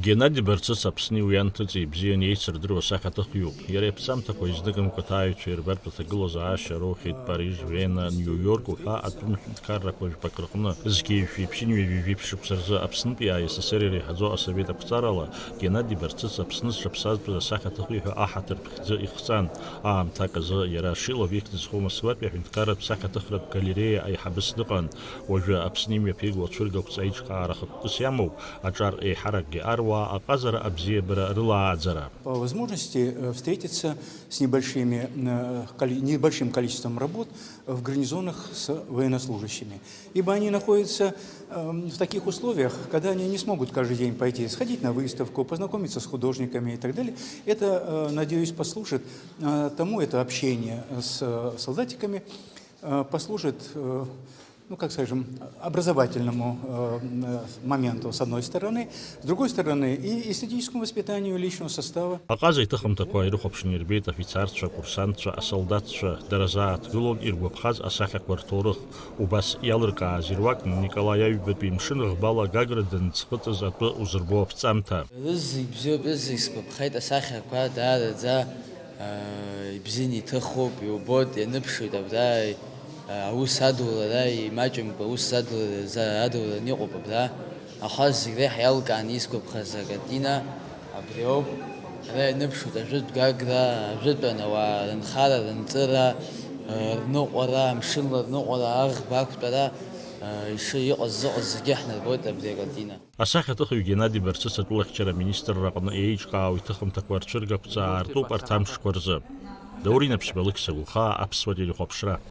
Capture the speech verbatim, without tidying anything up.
Геннади Барцыц Аԥсни уи анҭыҵи ибзианы еицырдыруа сахьаҭыхҩуп. Иара иаԥҵамҭақәа изныкымкәа аҭааҩцәа ирбартә аҭагылазаашьа роухьеит Париж, Вена, Нью-Йорк уҳәа атәым ҳәынҭқаррақәа жәпак рҟны. Зқьи жәшәи ԥшьынҩажәи жәиԥшь шықәса рзы Аԥснытәи А С С Р иреиҳаӡоу асовет ақәҵарала Геннади Барцыц Аԥсны зҽаԥсазтәыз асахьаҭыхҩы ҳәа аҳаҭыртә хьӡы ихҵан. Аамҭак азы иара Шилов ихьӡ зху Москватәи аҳәынҭқарратә сахьаҭыхратә галереиа аиҳабыс дыҟан. Уажәы Аԥсны имҩаԥиго ацәыргақәҵа аиҿкаара хықәкыс иамоу аҿар еиҳаракгьы аруаа аҟазара абзиабара рылааӡара. По возможности, э, встретиться с небольшими, э, коле-, небольшим количеством работ в гарнизонах с военнослужащими. Ибо они находятся, эм, в таких условиях, когда они не смогут каждый день пойти, сходить на выставку, познакомиться с художниками и так далее. Это, э, надеюсь, послужит, э, тому, это общение с, э, солдатиками, э, послужит, э, ну, как скажем, образовательному, э, э, моменту, с одной стороны. С другой стороны, и эстетическому воспитанию личного состава. Аҟаза иҭыхымҭақәа ирыхәаԥшны ирбеит афицарцәа, акурсантцәа, асолдаҭцәа, дара зааҭгылон иргәаԥхаз асахьақәа рҭоурых. Убас иалыркааз ируакны Николаи аҩбатәи мшын ӷбала Гагра данӡхыҵыз атәы узырбо аԥҵамҭа. Рызегь бзиоуп, рызегь сгәаԥхеит, асахьақәа даараӡа, аа, ибзианы иҭыхуп, иубоит, ианыԥшуеит абра, аа, аус адулара, имаҷымкәа аус адулара, за-, адулараны иҟоуп абра. Аха зегь реиҳа иалкааны исгәаԥхаз акартина абри ауп. Ара ианыԥшуеит ажәытә Гагра, ажәытәан ауаа рынхара, рынҵыра, аа, рныҟәара, амшынла рныҟәара, аӷба ақәтәара, аа, ишы-, иҟаз-зыҟаз зегьы ҳнарбоит абри акартина. Асахьаҭыхҩы Геннади Барцыц атәылахьчара аминистрраҟны еиҿкаау иҭыхымҭақәа рцәыргақәҵа аартуп арҭ амшқәа рзы. Даур Инаԥшьба, Алықьса Гәлхаа, Аԥсуа телехәаԥшра.